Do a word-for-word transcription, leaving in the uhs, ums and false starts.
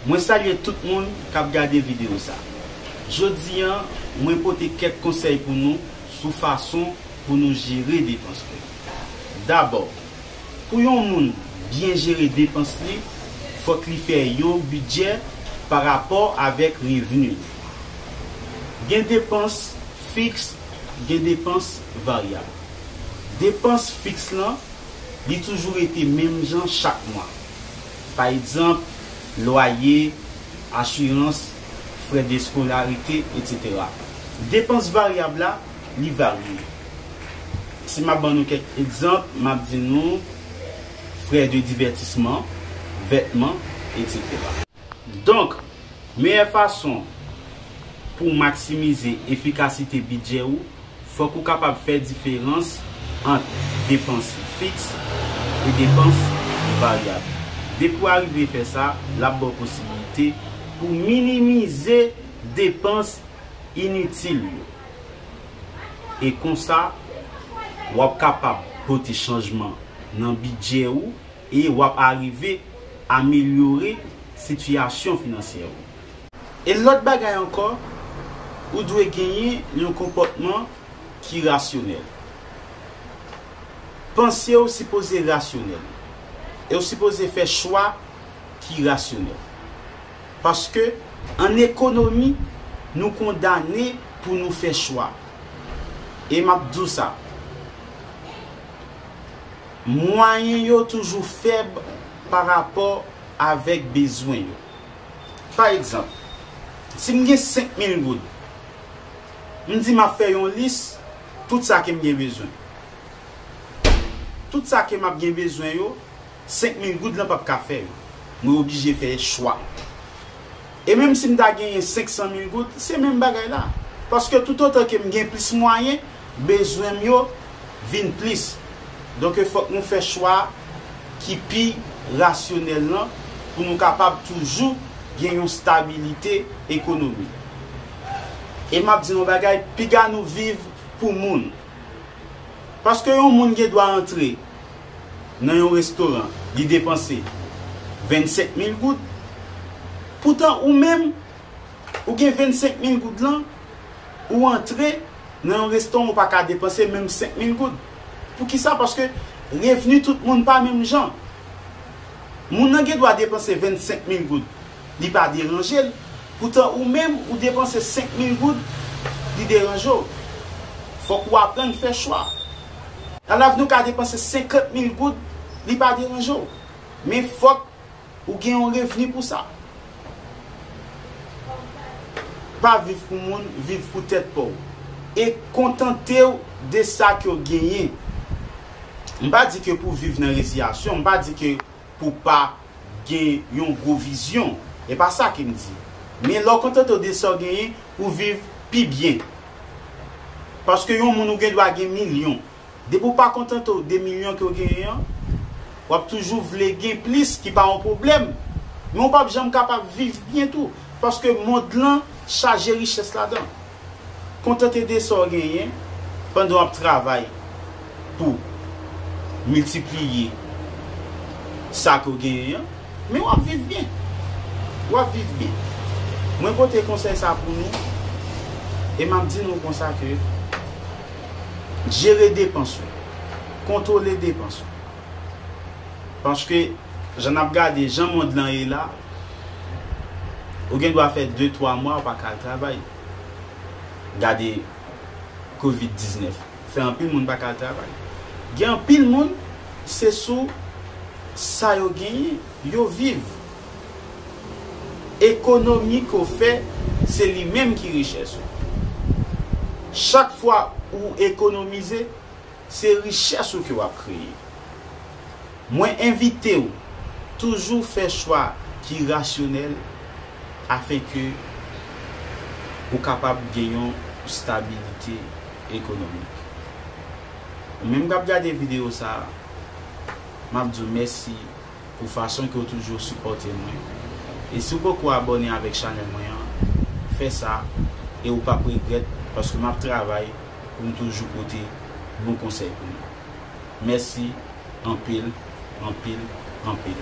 Mwen salye tout moun k ap gade videyo sa. Jodi a, mwen pote kèk konsèy pou nou sou fason pou nou jere depans nou. Dabò, pou yon moun byen jere depans li, fòk li fè yon bidjè pa rapò avèk revni li. Gen depans fiks, gen depans varyab. Depans fiks lan, li toujou rete menm jan chak mwa. Pa egzanp, lwaye, asirans, frè de skolarite, etsetera. Depans varyab la, li varye. Si m ap ban nou kèk egzanp, m ap di nou frè de divètisman, vètman, etsetera. Donk, meyè fason pou w maksimize efikasite bidjè ou, fòk ou kapab fè diferans ant depans fiks e depans varyab. Depi w arive fè sa, l ap ba w posibilite pou w minimize depans initil yo. E konsa, w ap kapab pote chanjman nan bidjè ou e w ap arive amelyore sitiyasyon finansyè ou. E lòt bagay ankò, ou dwe genyen yon konpòtman ki rasyonèl. Panse w sipoze rasyonèl. E w sipoze fè chwa ki rasyonèl. Paske, an ekonomi, nou kondane pou nou fè chwa. E m ap di w sa, mwayen yo toujou fèb pa rapò avèk bezwen yo. Pa egzanp, si m gen senk mil goud, m di m ap fè yon lis tout sa ke m gen bezwen. Tout sa ke m ap gen bezwen yo, senk mil goud lan p ap ka fè yo. Mwen oblije fè chwa. E menm si m ta genyen senk san mil goud, se menm bagay la. Paske toutotan ke m gen plis mwayen, bezwen m yo vin plis. Donk, fòk nou fè chwa ki pi rasyonèl lan pou nou kapab toujou gen yon stabilite ekonomik. E m ap di nou yon bagay, piga nou viv pou moun. Paske yon moun gen dwa antre nan yon restoran, li depanse vennsenk mil goud. Poutan ou menm, ou gen vennsenk mil goud lan, ou antre nan yon restoran, ou pa ka depanse menm senk mil goud. Poukisa? Paske revni tout moun pa menm jan. Moun nan gen dwa depanse vennsenk mil goud, li pa deranje l. Poutan ou menm, ou depanse senk mil goud, li deranje w. Fòk ou aprann fè chwa. Alavni ou ka depanse senkant mil goud, li pa deranje w. Men fòk ou gen yon revni pou sa. Pa viv pou moun, viv pou tèt pa w. E kontante w de sa ke w genyen. M pa di ke pou w viv nan reziyasyon, m pa di ke pou w pa gen yon gwo vizyon. E pa sa ke m di. Men lè w kontante w de sa w genyen, ou viv pi byen. Paske yon moun ou gen dwa gen milyon. Depi w pa kontante w de milyon ke w genyen an, w ap toujou vle gen plis ki pa yon pwoblèm. Men w p ap janm kapab viv byen tou. Paske mond lan chaje richès ladan. Kontante de sa w genyen pandan w ap travay pou miltipliye sa ke w genyen an, men w ap viv byen. W ap viv byen. Mwen pote konsèy sa pou nou e m ap di nou konsa ke jere depans ou, kontwole depans ou. Paske jan n ap gade, jan mond lan ye la, ou gen dwa fè de, twa mwa ou pa ka al travay. Gade kovid diznèf, fè anpil moun pa ka al travay. Gen anpil moun, se sou sa yo genyen, yo viv. Ekonomi ke w fè, se li menm ki richès ou. Chak fwa ou ekonomize, se richès ou ke w ap kreye. Mwen envite w toujou fè chwa ki rasyonèl afenke ou kapab gen yon stabilite ekonomik. Ou menm k ap gade videyo sa a, m ap di w mèsi pou fason ke w toujou sipòte mwen. E si w poko abòne avèk chanèl mwen an, fè sa e ou p ap regrèt paske m ap travay pou m toujou pote bon konsèy pou nou. Mèsi anpil, anpil, anpil.